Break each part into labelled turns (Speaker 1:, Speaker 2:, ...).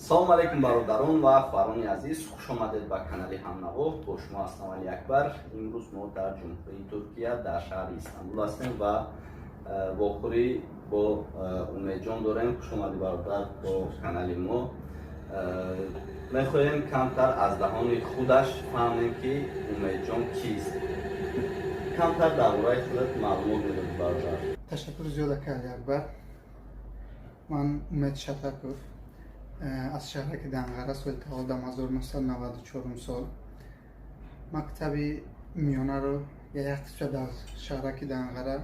Speaker 1: Салому алейкум, бародарон ва хоҳарони азиз, хуш омадед ба канали Ҳамнаво. Бо шумо ҳастам Али Акбар. Имрӯз мо дар Ҷумҳурии Туркия, дар шаҳри Истанбул ҳастем ва вохӯрӣ бо Умедҷон дорем. Хуш омадӣ, бародар, бо канали мо. Мехоҳем камтар аз даҳони худаш фаҳмем, ки Умедҷон кист. Камтар дар бораи худат маълумот медодӣ, бародар.
Speaker 2: Ташаккур зиёд, ака Али Акбар. Ман Умед Шатаков, аз шаҳраки Данғара, соли таваллудам 1994 сол. Мактаби миёнаро як қисмша дар шаҳраки Данғара,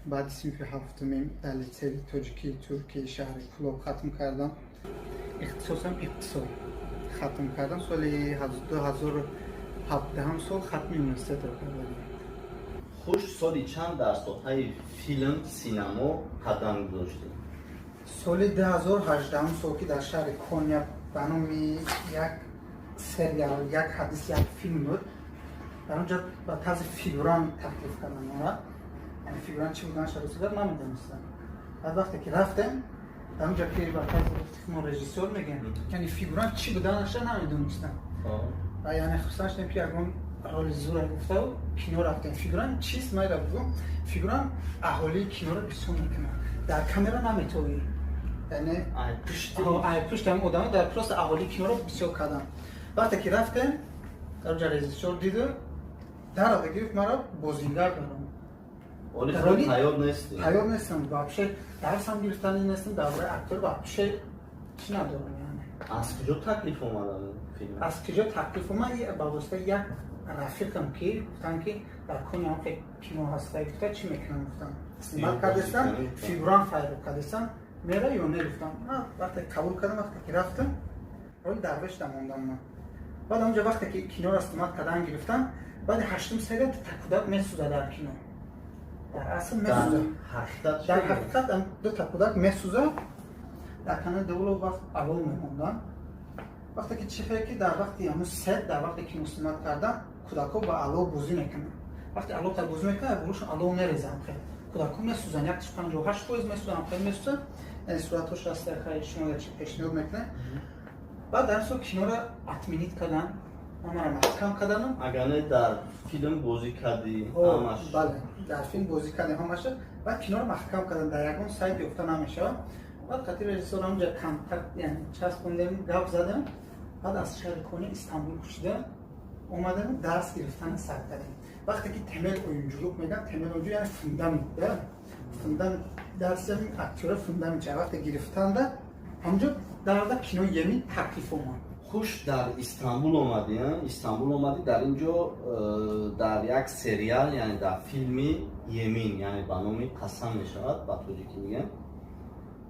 Speaker 2: баъди синфи ҳафтумим дар литсейи тоҷикии туркии шаҳри Кӯлоб хатм кардам. Ихтисосам иқтисод хатм кардам. Соли 2017 сол хатми университетро кардам.
Speaker 1: Хуш, соли чанд дар соҳаи филм, синамо қадам гузоштӣ?
Speaker 2: Соли 2018 сол, ки дар шаҳри Коня ба номи як сериал, як ҳадис, як филм буд, дар он ҷо ба тарзи фигурант таклиф кардам мора. Яъне фигурант чӣ буданашро ростигап намедонистам. Баъд вақте ки рафтем дар он ҷо, ки ба тарзи мо режиссёр мегӯем, яъне фигурант чӣ буданашро намедонистам ва яъне хурсанд шудем, ки ягон роли зура гуфтаву кино рафтем. Фигурант чист, майра бигӯм. Фигурант аҳолии киноро бисёр мекунад, дар камера наметовӣ, яъне ай пушти ҳамин одамо дар просто аҳолии киноро бисёр кардам. Вақте ки рафтем дар онҷа, режиссёр диду дарада гирифт маро, бозингар даром.
Speaker 1: Тайёр нестӣ?
Speaker 2: Тайёр нестам вообще, дарсам гирифтани нестам, дар бораи актёр вообще чӣ надорам яъне.
Speaker 1: Аз куҷо таклиф омада филм?
Speaker 2: Аз куҷо таклиф омад? Ба воситаи як рафиқам, ки гуфтанд, ки дар Кони ҳам хел кино ҳаста, гуфта, чӣ мекунам, гуфтам, снимать кардестам, фигурант файро кардестам, мера ё не, гуфтам. Вақте қабул кардам, вақте ки рафтам, роли дарвешда мондам ман. Баъд онҷа вақте ки киноро снимать кардан гирифтам, баъди ҳаштум серия дута кӯдак месӯзад дар кино. Дар асл месӯзад, дар ҳақиқат дута кӯдак месӯзад. Дар канали Деволо вақт аввал мемондам. Вақте ки чӣ хеле ки дар вақти ҳамун сет, дар вақте кино снимать кардан, кӯдакҳо ба алов бозӣ мекунанд. Вақте алов бозӣ мекунанд, болошон алов мерезанд, хел кӯдакҳо месӯзанд, якташ 58% месӯзанд, хел месӯзанд. Яъне суратҳош ҳаста, хай шумо чи пешниҳод мекунед. Баъд дар сол киноро отменить кардан, маро маҳкам карданам.
Speaker 1: Агар не, дар филм бозӣ кардӣ, ҳамаш?
Speaker 2: Бале, дар филм бозӣ кардем ҳамаша. Баъд киноро маҳкам кардан, дар ягон сайт ёфта намешавад. Баъд қати режиссёр ҳамҷа контакт, яъне часпондем, гап задем. Баъд аз шаҳри Кони Истанбул кушида омадем, дарс гирифтани сар кардем. Вақте ки temel oyunculuk мегӯям, temel oyuncu яъне фундамент да, фундамент дарси актёра, фундамент ча вақте гирифтанда, ҳамҷо дарда кинои Yemin таклиф омад.
Speaker 1: Хуш, дар Истанбул омадӣ, Истанбул омадӣ, дар ин ҷо дар як сериал, яъне дар филми Yemin, яъне ба номи Қасам мешавад, ба тоҷикӣ мегӯям,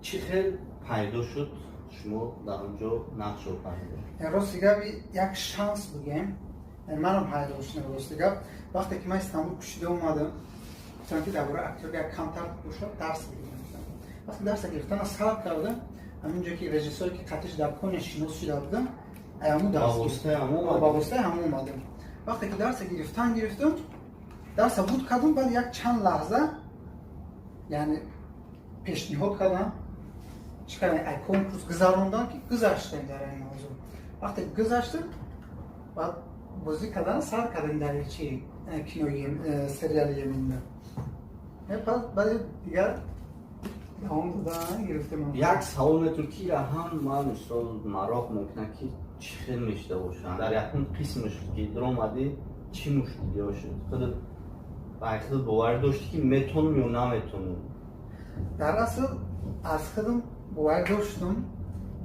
Speaker 1: чӣ хел пайдо шуд, шумо дар он ҷо нақш офаридед?
Speaker 2: Рости гап, як шанс бигем, манам ҳайрон шудам. Рости гап, вақте ки ман Истанбул кушида омадам, гуфтам, ки дар бораи актёр як камтар бошад дарс бигирам. Вақте дарса гирифтана сар кардам, ҳаминҷо ки режиссёре ки қатиш дар Коня шинос шуда будам, ҳамун дарс ба воситаи ҳамун омадам. Вақте ки дарса гирифтан гирифтам, дарса буд кардам, баъд як чанд лаҳза яъне пешниҳод кардам, чӣ кардам, ай конкурс гузарондам, ки гузаштем дар ин мавзӯъ. Вақте гузаштем, баъд бозӣ кардан сар кардем дар чи кинои сериали Yemin да. Баъди дигар давом додан гирифтем.
Speaker 1: Як савол метур, ки ира ҳам ман мисол мароқ мекунам, ки чӣ хел мешуда бошанд. Дар якум қисмаш ки даромадӣ, чӣ мушкилиҳо шуд? Худат ба худат боварӣ доштӣ, ки метонам ё наметонам?
Speaker 2: Дар асл аз худам боварӣ доштам,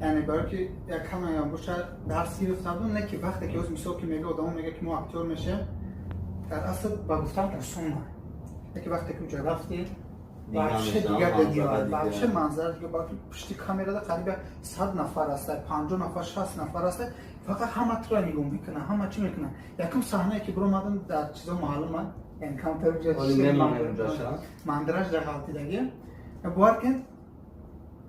Speaker 2: яъне барои ки як камаям боша дарс гирифтам будам. Не ки вақте ки оз мисол ки мега одамо мега, ки мо актёр мешавем, дар асл ба гуфтан осон. Не ки вақте ки уҷа рафтӣ, вообще дигар дунё, вообще манзара дигар. Балки пушти камерада қариба 100 нафар аста, 50 нафар, 60 нафар аста, фақат ҳама тура нигоҳ мекунад, ҳама чӣ мекунад. Якум саҳнае ки биромадам, дар чизо маълума, яъне камтар мандраж дар ғалтидагия, бовар кунед,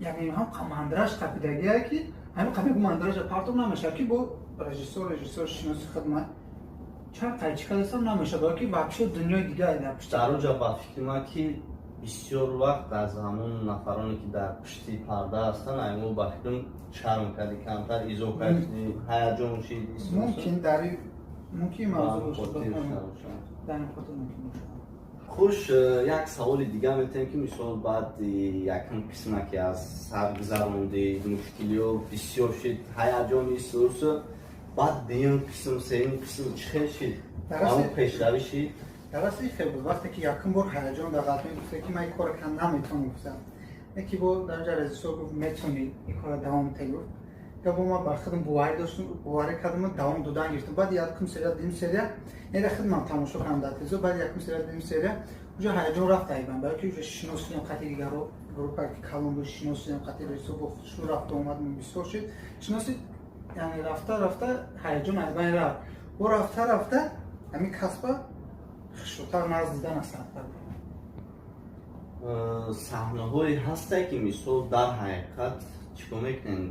Speaker 2: яъне ҳам мандраж қапидагия, ки ҳамин қапи мандража партоб намешавад, ки бо режиссёр шиноси хидмат чанд қайчи кардастам, намешавад, балки вообще дунёи дигар дар пушти.
Speaker 1: Дар онҷа ба фикри ман, ки Бисёр вақт аз ҳамон нафароне, ки дар пушти парда ҳастанд, ай мо ба фикрам шарм кардӣ, камтар изо кардӣ, ҳаяҷон шид.
Speaker 2: Мумкин дар мумкин мавзӯъ бошад, дар ин хотир мумкин бошад.
Speaker 1: Хуш, як саволи дига метавем, ки мисол баъди якум қисма, ки аз сар гузарондӣ, мушкилиҳо бисёр шид, ҳаяҷони исус, баъд дуюм қисм, сеюм қисм чӣ хел шид, ҳамон пешравӣ шид?
Speaker 2: Дар асли хел буд. Вақте ки якум бор ҳаяҷон дар қалб гуфта, ки ман ин кора кан наметавонам, гуфтам, яке бо дар ҷа режиссёр гуфт: «Метавонӣ, ин кора давом те», гуфт. Я бо ман бар худам боварӣ доштам, боварӣ кардам, давом додан гирифтам. Баъд якум серия, дуюм серия, яъне худман тамошо кардам дар телевизор. Баъд якум серия, дуюм серия уже ҳаяҷон рафт айбан, барои ки уже шинос шудем қати дигаро, группа ки калон буд, шинос шудем қати режиссёр, бо шу рафту омад бисёр шуд шиноси, яъне рафта рафта ҳаяҷон айбан рафт. Бо рафта рафта ҳамин касба хушрӯтар назд дидан аст.
Speaker 1: Саҳнаҳое ҳастае, ки мисол дар ҳақиқат чӣ кор мекунен,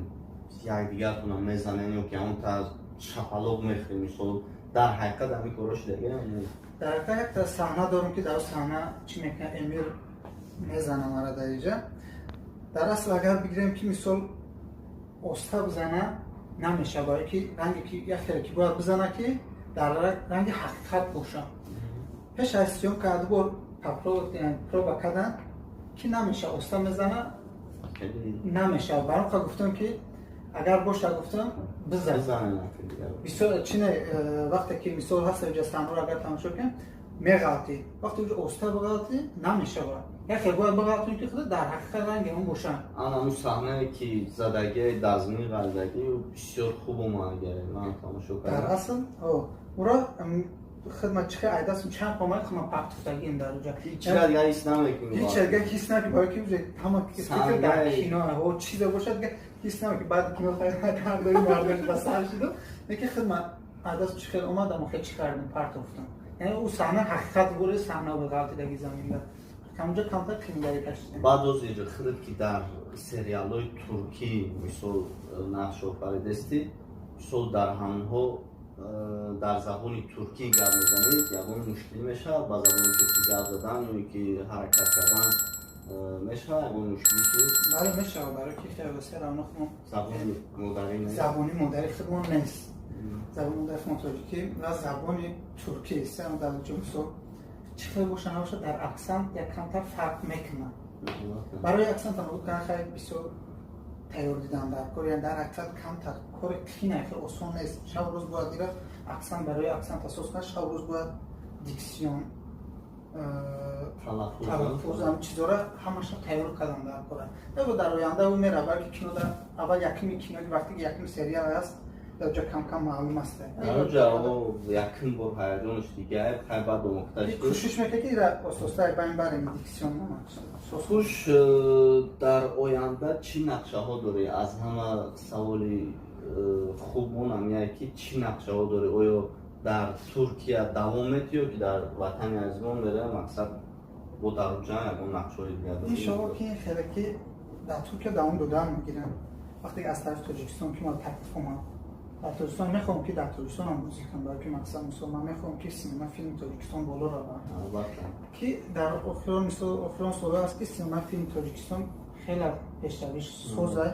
Speaker 1: якдигаратонро мезанен ё ки ҳамон тарз шапалоқ мехӯрем, мисол дар ҳақиқат ҳамин корро шудагӣ?
Speaker 2: Дар ҳақиқат якта саҳна дорем, ки дар саҳна чӣ мекунад, Эмир мезана мара дар иҷа. Дар асл агар бигирем, ки мисол оста бизана, намешавад, барое ки ранге ки як хеле ки бояд бизана, ки дар ранги ҳақиқат боша. Пеш аз съёмка ду бор проба кардан, ки намеша, оста мезана, намешавад. Барои гуфтам, ки агар боша, гуфтам, бизан бисёр чине. Вақте ки мисол ҳаст ҷа саҳнаро агар тамошо кунем, меғалтӣ. Вақте уҷа оста бағалтӣ, намешавад. Як хел бояд бағалтонӣ, ки худа дар ҳақиқат ранги он бошад.
Speaker 1: Ана саҳнае, ки задагӣ, дазмини ғалдагӣ, бисёр хуб омад, ман тамошо
Speaker 2: кардам. Дар асл уро хидмат чихе айдастм чанд қомат хидмат пактуфтагием дар уҷа.
Speaker 1: Ҳеҷ дигар ҳис намекунӣ.
Speaker 2: Ҳеҷ дигар ҳис намекунӣ, барои ки уҷа ҳама фикр дар кино чизе бошад, дигар ҳис намекунӣ. Баъди кино тардори мардош ба сар шуду, лекин хидмат айдаст чӣ хел омадам, хел чӣ кардем, партофтам. Яъне ӯ саҳна ҳақиқат бури саҳна буд, ғалтидаги заминда ҳамунҷо камтар қиингари кашидем.
Speaker 1: Баъд оз худат, ки дар сериалҳои туркӣ мисол нақш офаридастӣ, мисол дар ҳамонҳо дар забони туркӣ гап мезанед, ягон мушкилӣ мешавад? Ба забони туркӣ гап задан ё ки ҳаракат кардан мешавад, ягон мушкилӣ шуд?
Speaker 2: Бале, мешавад, барои ки хеле худмон
Speaker 1: забони модарӣ.
Speaker 2: Забони модари худмон нест. Забони модари худмон тоҷикӣ ва забони туркӣ дар ҷо мисол чӣ хел боша набошад, дар аксент як камтар фарқ мекунад. Барои аксент нобуд кардан хеле бисёр тайёр дидан дар кор, яъне дар ҳақиқат камтар кори қина, хеле осон нест. Шабу рӯз бояд ира аксент, барои аксент асос кард, шабу рӯз бояд диксион, талаффуз, ҳам чизора ҳамаша тайёр кардан дар кора. Дар оянда ӯ мера, балки кино дар аввал якуми кино, вақте ки якуми сериал аст, дар ҷо кам-кам маълум аст.
Speaker 1: Ҷо якум бор ҳаяҷонш дигар, хай баъд омӯхта.
Speaker 2: Кӯшиш мекунад, ки ира ососта байн барем диксион.
Speaker 1: Хуш, дар оянда чӣ нақшаҳо дорӣ? Аз ҳама саволи хуб он ҳамяе, ки чӣ нақшаҳо дорӣ? Оё дар Туркия давом метӣ ё ки дар ватани азизмон мере, мақсад бо даруҷа ягон нақшаҳои дигар дорӣ?
Speaker 2: Иншоалло, ки хеле ки дар Туркия давом додан мегирам. Вақте ки аз тарафи Тоҷикистон ки ма таклиф омад, дар Тоҷикистон мехоҳам, ки дар Тоҷикистон ҳам бозӣ кунам, барои ки мақсад мисол ман мехоҳам, ки синема филми Тоҷикистон боло равад, ки дар охирон, мисол охирон солҳо аст, ки синема филми Тоҷикистон хеле пешравиш созад,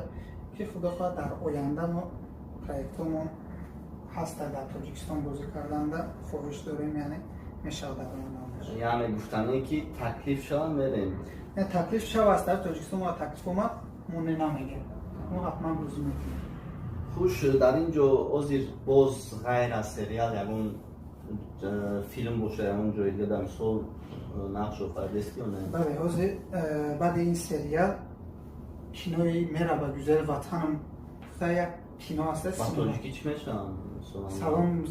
Speaker 2: ки худо хоҳад, дар оянда мо проектҳомон ҳаста, дар Тоҷикистон бозӣ карданда хоҳиш дорем, яъне мешавад дар оянда.
Speaker 1: Яъне гуфтане, ки таклиф шавад, мерем?
Speaker 2: Таклиф шава, аз тарафи Тоҷикистон мо таклиф омад, мо не намегем, мо ҳатман бозӣ мекунем.
Speaker 1: Хуш, дар ин ҷо озир боз ғайр аз сериал ягон филм боша, ягон ҷои дига дар мисол нақш офаридастӣ ё не?
Speaker 2: Бале, ҳозир баъди ин сериал кинои «Мераба гузари ватанам» гуфта як кино аст.
Speaker 1: Ба тоҷикӣ чӣ мешавад?
Speaker 2: «Салом,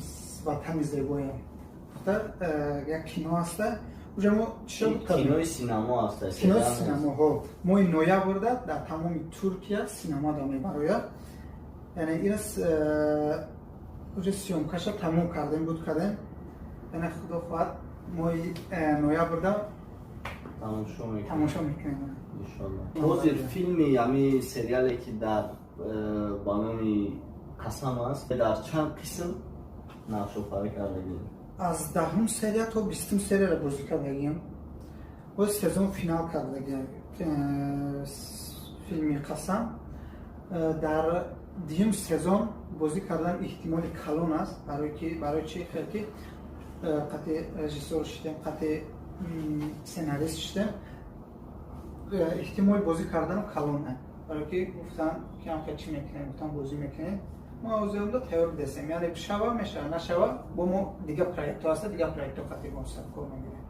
Speaker 2: ватани зебоям» гуфта як кино аста. Уже мо
Speaker 1: Кинои синамо аст?
Speaker 2: Кинои синамоҳо моҳи ноябрда дар тамоми Туркия синамода мебарояд. Яъне ирас уже съёмкаша тамом кардем, буд кардем, яъне худо хоҳад, моҳи ноябрда тамошо мекунем.
Speaker 1: Иншолло. Ҳозир филми ҳами сериале, ки дар ба номи «Қасам» аст, дар чанд қисм нақшофарӣ кардагӣ?
Speaker 2: Аз 10-ум серия то 20-ум серияро бозӣ кардагиам. Боз сезон финал кардаги филми Қасам. Дар дуюм сезон бозӣ кардан эҳтимоли калон аст, барои чи хел ки қати режиссёр шидем, қати сценарист шидем, эҳтимоли бозӣ кардану калон аст. Барои ки гуфтан ки ҳам чӣ мекунем, гуфтан бозӣ мекунем. Мо ҳозирда тайёр бидесем, яъне шава мешава, нашава бо мо дига проектҳо ҳаста, дига проектҳо қати мо кор мегирем.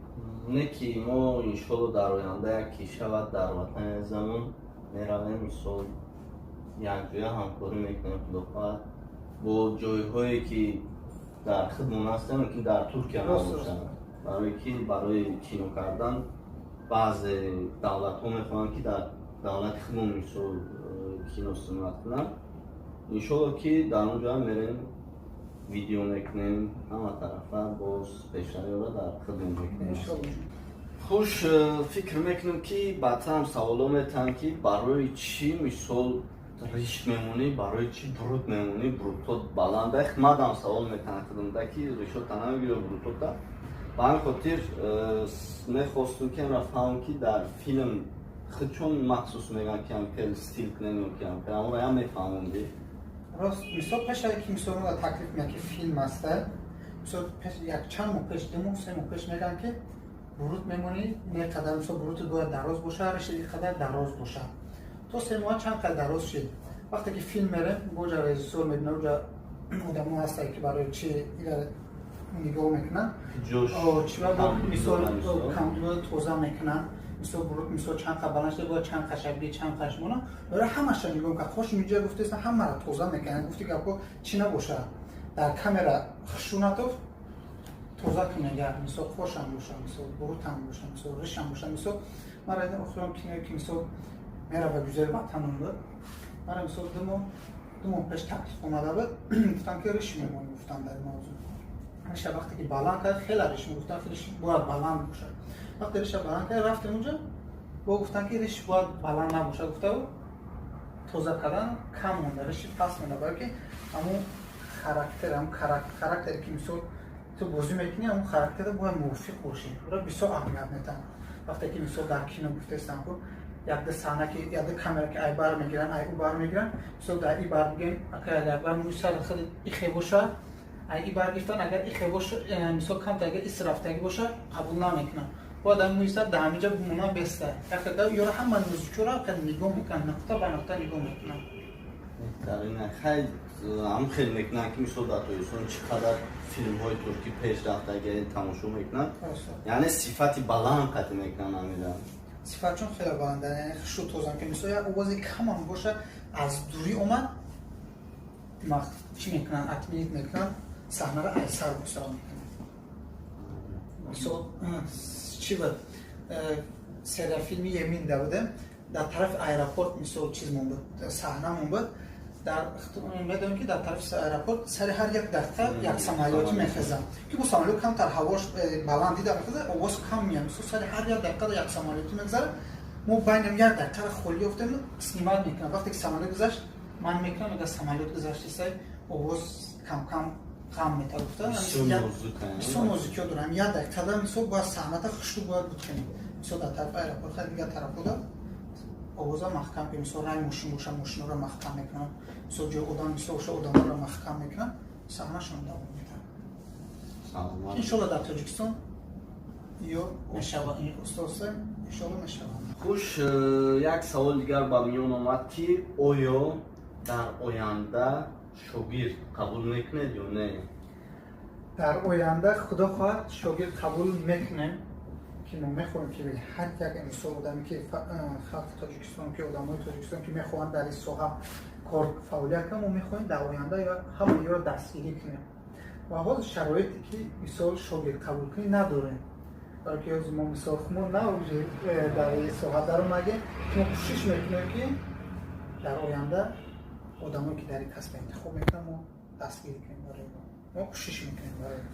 Speaker 1: Не ки мо иншолло дар оянда як ки шавад дар ватани замон меравем, мисол якҷоя ҳамкорӣ мекунем, худо хоҳад, бо ҷойҳое ки дар хидмон ҳастем, ки дар Туркия набошанд. Барои ки барои кино кардан баъзе давлатҳо мехоҳанд, ки дар давлати худмон мисол кино синат кунанд. Иншолло ки дар он ҷоам мерем, видео мекунем, ҳама тарафа боз пешравиро дар хидмон мекунем. Хуш, фикр мекунем, ки баъдтарам саволо метаҳам, ки барои чӣ мисол риш мемонӣ, барои чӣ бурут мемонӣ, бурутот баланда. Мадам савол метаҳам худамда, ки ришота намегирӣ бурутота. Ба ҳамин хотир мехостум, ки амра фаҳмам, ки дар филм худчон махсус мегӯянд, ки ҳам стил кунем ё ки ҳам амро ям мефаҳмонди.
Speaker 2: Рост, мисол пеш ки мисол мо таклиф меяд, ки филм аста, мисол пеш як чанд моҳ пеш, 2 моҳ, 3 моҳ пеш мегӯянд, ки бурут мемонӣ, не қадар, мисол бурутат бояд дароз боша, риши қадар дароз боша. То 3 моҳ чанд қадар дароз шид. Вақте ки филм мерем, боҷа режиссёр мебина, уҷа одамо ҳастанд, ки барои чи нигоҳ мекунанд, мисол тоза мекунанд, мисол бурут, мисол чанд қа баланд шуда, бояд чанд қашабги, чанд қаш мона, барои ҳамаша нигоҳ мекунад. Хош миҷа гуфтеста, ҳамаро тоза мекунад. Гуфти гапҳо чӣ набоша, дар камера хушунатов тоза кунега, мисол хошам боша, мисол бурутам боша, мисол ришам боша. Мисол мара охирон киное, ки мисол мерава гузели ватанам буд, мара мисол 2 моҳ пеш таклиф омада буд, гуфтам, ки риш мемонӣ, гуфтам дар мавзӯъ. Риша вақте ки баланд кард, хеле риш, гуфтам, риш бояд баланд бошад. Вақте риша баланд кард, рафтем унҷа, бо гуфтам, ки риш бояд баланд набошад, гуфтаву тоза кардан кам монда, риши паст монда, барои ки ҳамун характер, ҳамун характере, ки мисол ту бозӣ мекунӣ, ҳамун характера бояд мувофиқ бошӣ. Ура бисёр аҳамият метаҳанд. Вақте ки мисол дар кино гуфтестам, ку якда саҳна, ки якда камера, ки ай бар мегиранд, ай ӯ бар мегиранд, мисол дар и бар бигем, ака бар мӯи сар хеле ихе боша, ай и бар гирифтан, агар ихе боша, мисол камтар агар ис рафтагӣ боша, қабул намекунанд. Бояд ҳамин мӯи сар дар ҳаминҷа бимона, беста. Ёра ҳама нозукиҳоро нигоҳ мекунанд, нуқта ба нуқта нигоҳ мекунанд.
Speaker 1: Беҳтарин. Хай, ҳам хел мекунанд, ки мисол дар Тоҷикистон чӣ қадар филмҳои туркӣ пеш рафтагӣ тамошо мекунанд, яъне сифати баланд қатӣ мекунанд ҳамира.
Speaker 2: Сифатчон хеле баланд, яъне хушу тоза, ки мисол як овози камам боша, аз дурӣ омад, чӣ мекунанд, отменить мекунанд, саҳнаро айсар босара мекунанд. Мисол чӣ буд, серия филми Еминда буде, дар тарафи аэропорт, мисол чиз мон буд, саҳна мон буд. Дар медонем, ки дар тарафи аэропорт сари ҳар як дақиқа як самолёти мехезад, ки бо самолёт камтар ҳавош э, баланд дида мехезад, овоз кам меяд. Мисол сари ҳар як дақиқа як самолёти мегзарад, мо байнам як дақиқаро холӣ ёфтем, снимать мекунам. Вақте ки самолёт гузашт, ман мекунам, агар самолёт гузаштисай, овоз камкам ғам мета, гуфта. Бисёр нозукиҳо дорам. Як дақиқада мисол бояд саҳната хушрӯ бояд буд кунем. Мисол дар тарафи аэропорт, хай дигар тарафҳода овоза маҳкам ки мисол ранг мошин боша, мошинҳоро маҳкам мекунам, мисол ҷои одам мисол боша, одамҳоро маҳкам мекунам, саҳнашон давом метаҳад. Иншолло дар Тоҷикистон ё мешава, устоса, иншолло мешава.
Speaker 1: Хуш, як савол дигар ба миён омад, ки оё дар оянда шогирд қабул мекунед ё не?
Speaker 2: Дар оянда, худо хоҳад, шогирд қабул мекунем, ки мо мехоҳем, ки ҳар як мисол одаме, ки халқи Тоҷикистон, ки одамои Тоҷикистон, ки мехоҳанд дар ин соҳа кор фаъолият кунанд, мо мехоҳем дар оянда ҳама ёро дастгирӣ кунем. Ва ҳозир шароите, ки мисол шогирд қабул кунӣ, надорем, барои ки ҳозир мо мисол мо на дар ин соҳа даромадем. Мо кӯшиш мекунем, ки дар оянда одамое, ки дар ин касба интихоб мекунанд, мо дастгирӣ кунем. Барои мо кӯшиш мекунем.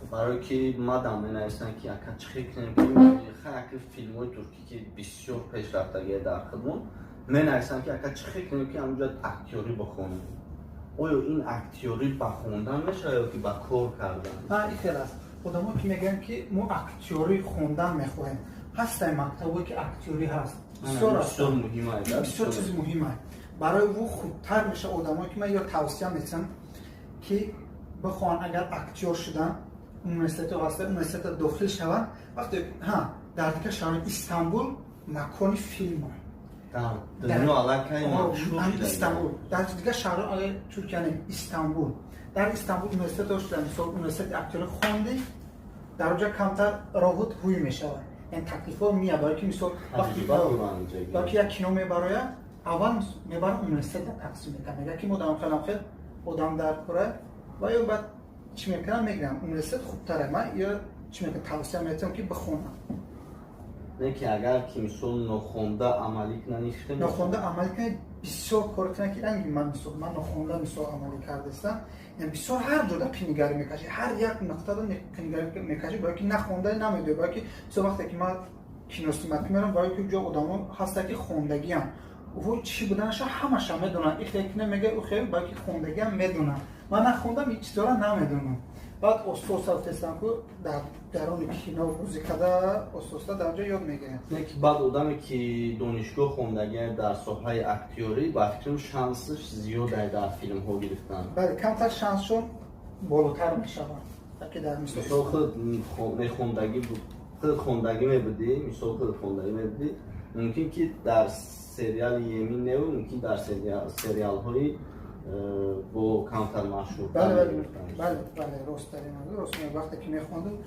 Speaker 1: Барои ки мадам менависанд, ки ака, чӣ хел кунем, ки хай филмҳои туркӣ, ки бисёр пешрафтагие дар хидмон, менависанд, ки ака, чӣ хел кунем, ки ҳамҷо актёрӣ бихонем. Оё ин актёрӣ ба хондан мешавад ё ки ба кор кардан?
Speaker 2: На, ин хел аст. Одамо, ки мегӯянд, ки мо актёрӣ хондан мехоҳем, Ҳастай мактабое ки актёрӣ ҳаст. Бисёр
Speaker 1: бисёр муҳим аст.
Speaker 2: Бисёр чизи муҳим аст. Барои ӯ хубтар меша одамое ки ман ё тавсия метиҳам ки бихоҳанд агар актёр шудан, университет ҳаста, университет дохил шаванд. Вақте ҳа дар дигар шаҳрҳои Истанбул макони филм аст.
Speaker 1: Дар дунё аллакай машҳур шуда.
Speaker 2: Истанбул, дар дигар шаҳрҳои Туркия не, Истанбул. Дар Истанбул университет дошта, мисол университети актёрӣ хонди, дар онҷа камтар роҳут ҳуй мешавад. Яъне таклифҳо меяд, барои ки мисол вақте як кино мебарояд, аввал мебарад университет тақсим мекунад. Мегӯяд ки мо дар хелам хел одам дар кора ва ё баъд чӣ мекунам, мегӯям университет хубтар аст. Ман ё чӣ мекунам, тавсия метиҳам ки бихонам.
Speaker 1: Не ки агар ки мисол нохонда амалӣ кунанд, ҳеч хел
Speaker 2: нохонда амалӣ кунанд, бисёр кор кунанд ки ранги ман мисол ман нохонда мисол амалӣ кардастам. Яъне бисёр ҳар ҷода қинигарӣ мекашӣ, ҳар як нуқтада қинигарӣ мекашӣ, бояд ки нахонда намедонӣ, бояд ки мисол вақте ки ман киноснимат мерам, бояд ки ҷо одамо ҳаста ки хондагиам. Ӯ чӣ буданаша ҳамаша медонанд. Ин хел кино мегӯяд, ӯ хел бояд ки хондагиам медонам. Ман нахондам, ин чизҳоро намедонам. Баъд оста оста гуфтестам ку дар даруни кино бозӣ карда, оста оста дар ҷо ёд мегирам.
Speaker 1: Не ки баъд одаме ки донишгоҳ хондагия дар соҳаи актёрӣ, ба фикрам шансаш зиёд ай дар филмҳо гирифтан.
Speaker 2: Бале, камтар шансшон болотар мешавад. Ки дар
Speaker 1: мисол худ мехондагӣ буд, худ хондагӣ мебудӣ, мисол худ хондагӣ мебудӣ, мумкин ки дар сериали Емин не, мумкин дар сериалҳои бо камтар машҳур.
Speaker 2: Бале, бале, бале, рост дарин, рост. Вақте ки мехондум,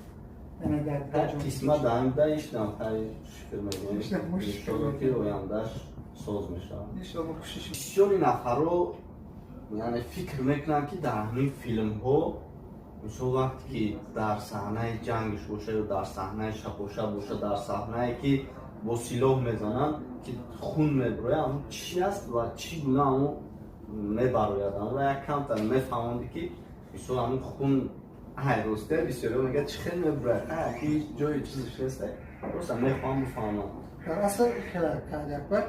Speaker 1: қисмат даҳамда иштам, хай шукр мегӯем. Иншолло ки ояндаш соз мешавад. Бисёри нафарро яъне фикр мекунанд ки дар ҳамин филмҳо мисол вақте ки дар саҳнаи ҷангш боша ё дар саҳнаи шапоша боша, дар саҳнае ки бо силоҳ мезананд ки хун мебарояд, ҳамун чӣ аст ва чӣ гуна ҳамун мебарояд? Ҳамонро як камтар мефаҳмонди ки мисол ҳамун хун ҳай росте бисёриҳо мегӯяд чӣ хел мебарояд, ҳай ки ҷои чизаш нест, просто мехоҳам бифаҳмам.
Speaker 2: Дар асл хела кард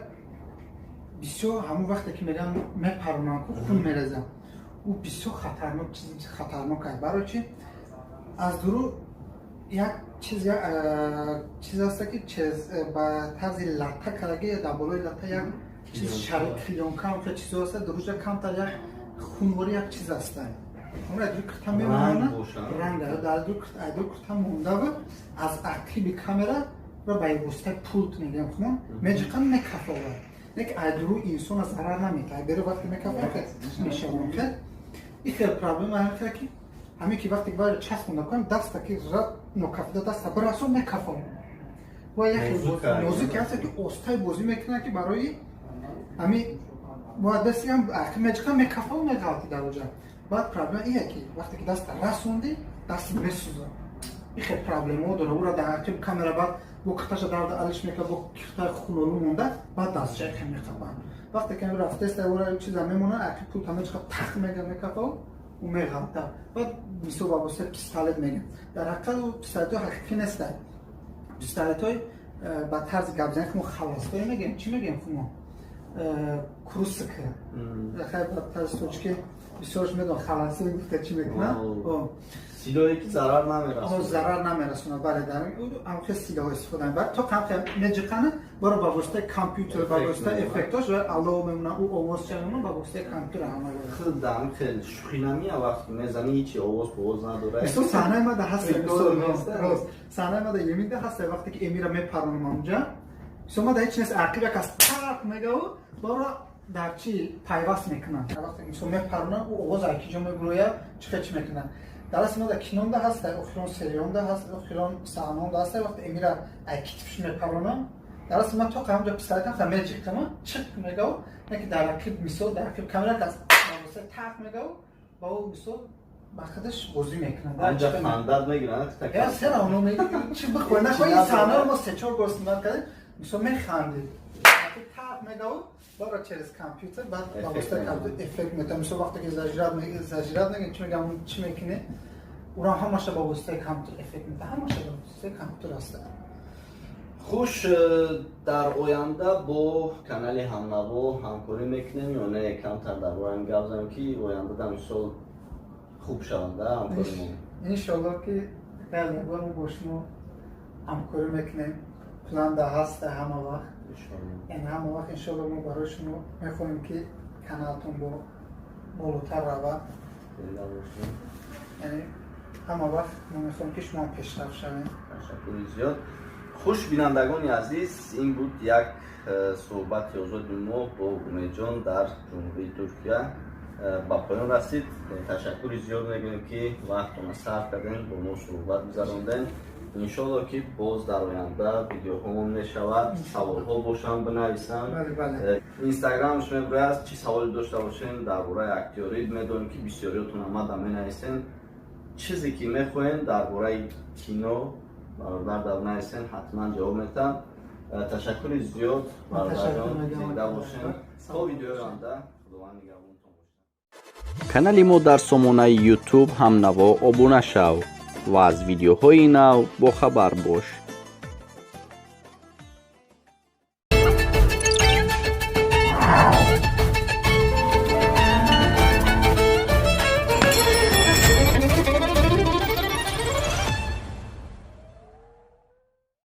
Speaker 2: бисёр ҳамун вақте ки мегӯям мепаронам ку хун мерезам, ӯ бисёр хатарнок, чизи хатарнок аст. Барои чи аз дуру як чиз чиз аст ки ба тарзи латта кардаги, дар болои латта як чиз шарик клёнка чизо аст, дуруҷа камтар як хунвори як чиз аст. Ҳамон аз дур кирта мемонад, ранг дар дур кирта мондаву аз ақиби камера ро ба воситаи пулт мегӯям хумон меҷиқан мекафовад. Леки аз дуру инсона зарар наметавад. Беру вақте мекафовад мешавад. Ин хел проблема ҳамин ки ҳамин ки вақте ки часпонда кунам даста ки нокафида даста бирасон мекафовад. Ва як нозуке ҳаст ки остай бозӣ мекунад ки барои ҳамин бояд дасти ҳам ақиб меҷиқан мекафовад, меғалти дар оҷа. Баъд проблема ие ки вақте ки даста расонди, даст месӯзад. Ин хел проблемаҳо дорад. Ӯра дар ақиб камера баъд бо кирташа дарда алиш мекунад, бо киртаи хунолу монда, баъд дастча хел меқапанд. Вақте ки рафтеста ӯра чиза мемонад, ақиб пулта мечиқад, тақ мега мекафав, ӯ меғалта. Баъд мисол ба воситаи пистолет мегӯям. Дар ҳақиқат ӯ пистолетҳои ҳақиқӣ нестанд. Пистолетҳои ба тарзи гапзанӣ мо халасҳое мегӯем, чӣ мегӯем хумо? Крусика. Хай ба тарзи тоҷикӣ бисёрш медонам халасӣ гуфта чӣ мекунад.
Speaker 1: Силоҳе ки зарар намерасонад.
Speaker 2: Зарар намерасонад, бале, дар ҳамхел силоҳ истифода мебарад. То камхел меҷиқана, боро ба воситаи компютер, ба воситаи эффектош ва алло мемонад, ӯ овоз ча мемонад, ба воситаи компютер ҳама.
Speaker 1: Худ ҳамхел шӯхӣ намея вақте мезанӣ ҳичи овоз ба овоз надорад.
Speaker 2: Мисол саҳнаи мада ҳаст, мисол рост. Саҳнаи мада Еминда ҳаст, вақте ки Эмира мепаронам онҷа. Мисол мада ҳеч нест, ақиб як аз тақ мегаву, боро дар чӣ пайваст мекунанд. Вақте мисол мепаронам, ӯ овоз аз ки ҷо мебурояд, чӣ хел чӣ мекунад. Дар асл мо дар кинонда ҳаст, охирон серионда ҳаст, охирон саҳнаонда ҳаст, вақте Эмира ай китфш мепаронам, дар асл ман то ҳамҷо пистолетам ха меҷиқама, чиқ мегав, не ки дар ақиб мисол дар ақиб камера кас тақ мегав, ба ӯ мисол ба худаш бозӣ мекунад.
Speaker 1: Анҷа хандат мегиранд.
Speaker 2: Я сера оно мегиранд, чӣ бихоҳ нахоҳ ин саҳнаро мо се-чор бор снимат кардем, мисол механдид. Тақ мегав, бара через компютер, баъд ба воситаи компютер эффект метавад. Мисол вақте ки зажират мегӯям, чӣ мегӯям, чӣ мекунӣ? Ура ҳамаша ба воситаи компютер эффект метавад, ҳамаша ба воситаи компютер аст.
Speaker 1: Хуш, дар оянда бо канали Ҳамнаво ҳамкорӣ мекунем ё не? Камтар дар бораи ин гап занем ки оянда дар мисол хуб шаванда ҳамкоримон.
Speaker 2: Иншолло ки хеле бор мо бо шумо ҳамкорӣ мекунем. Планда ҳаста ҳама вақт, яъне ҳама вақт, иншоалло, мо барои шумо мехоҳем, ки каналтон бо болотар равад. Яъне ҳама вақт мо мехоҳем, ки шумо пешрафт шавем.
Speaker 1: Ташаккури зиёд. Хуш, бинандагони азиз, ин буд як суҳбати озоди мо бо Умедҷон дар Ҷумҳурии Туркия ба поён расид. Ташаккури зиёд мегӯем, ки вақтона сарф кардем, бо мо суҳбат гузарондем. Иншоалло, ки боз дар оянда видеоҳомон мешавад. Саволҳо бошанд, бинависанд. Инстаграмш мебояд, чӣ саволе дошта бошем дар бораи актёрӣ. Медонем, ки бисёриётон омада менависем. Чизе ки мехоҳем дар бораи кино, бародар, дар нависем, ҳатман ҷавоб метам. Ташаккури зиёд, бародарҷон, зинда бошем. То видеои оянда Худованд нигаҳбонтон бошад.
Speaker 3: Канали мо дар сомонаи Ютуб «Ҳамнаво» обуна шав ва аз видеоҳои нав бохабар бош.